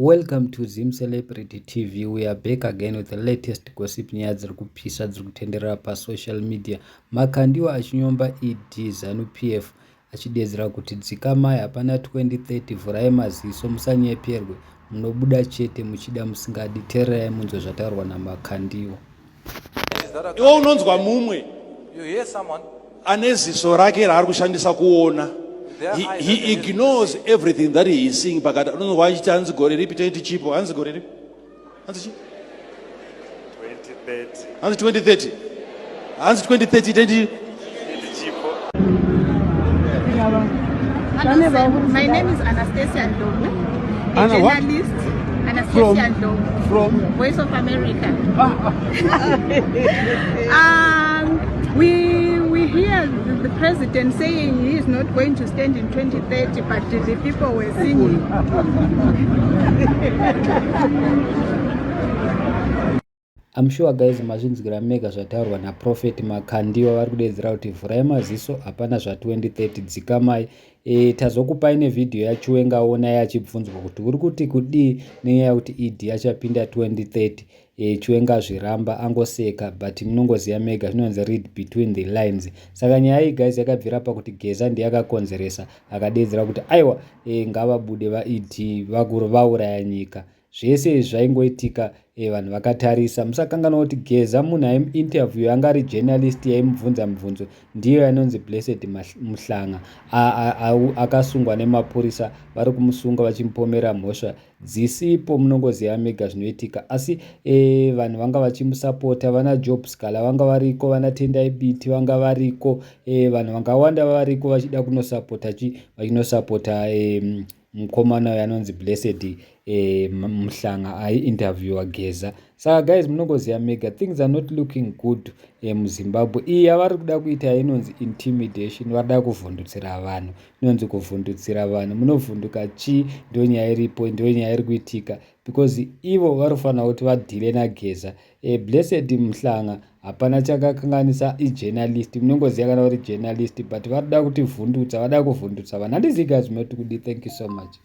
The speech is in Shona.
Welcome to Zim Celebrity TV. We are back again with the latest gossip nyaya dziri kupisa dziri kutenderera pasocial media. Makandiwa achinyomba ED Zanu PF achidedzera kuti dzikamai hapana 2030 vhurai maziso musanyeperwe munobuda chete muchida musingadi tererai munzwe zvataurwa naMakandiwa. Iwe unonzwa mumwe ane ziso rake raari kushandisa kuona. He ignores everything that he is seeing pakati. Unonzwa achiti hanzi gore ripi toiti chipo, hanzi gore ripi? Hanzi chi? 2030. Hanzi 2030. Hanzi 2030 toiti chipo. My name is Anastasia Ndlovu, a Anna what? journalist. Anastasia Ndlovu, From Voice of America. We hear the president saying he is not going to stand in 2030, but the people were singing. I'm sure guys mazvinzwira mega zvataurwa naProphet Makandiwa vari kudedzera kuti vhurai maziso hapana zva 2030 dzikamai. E, tazokupai nevhidhiyo yaChiwenga onai achibvunzwa kuti uri kuti kudii nenyaya yekuti ED achapinda 2030. E, Chiwenga azviramba angoseka but munongoziva mega zvinonzi read between the lines. Saka nyaya iyi guys yakabvira pakuti Geza ndiye akakonzeresa akadedzera kuti aiwa e, ngavabude vaED vauraya nyika. Zvese izvi zvaingoitika e, vanhu vakatarisa. Musakanganwa kuti Geza munhu aimuinterview anga ari journalist yaimubvunza mibvunzo ndiyo yanonzi Blessed Mhlanga akasungwa nemapurisa vari kumusunga vachimupomera mhosva dzisipo. Munongoziva mega zvinoitika asi e, vanhu vanga vachimusapota vana Job Sikhala vanga variko vana Tendai Biti vanga variko e, vanhu vakawanda variko vachida kunosapota chi vachinosapota e, mukomana uyo anonzi Blessed e, Mhlanga aiinterviewa Geza. Saka guys munongoziva mega things are not looking good e, muZimbabwe. Iyi yavari kuda kuita inonzi intimidation, varida kuvhundutsira vanhu, inonzi kuvhundutsira vanhu. Munovhunduka chii? Ndo nyaya iripo, ndo nyaya iri kuitika because ivo vari kufanira kuti vadeale naGeza. E, Blessed Mhlanga hapana chakakanganisa, ijournalist, munongoziva kana uri journalist, but varida kutivhundutsa, vada kuvhundutsa vanhu. Handizivi guys munoti kudi. Thank you so much.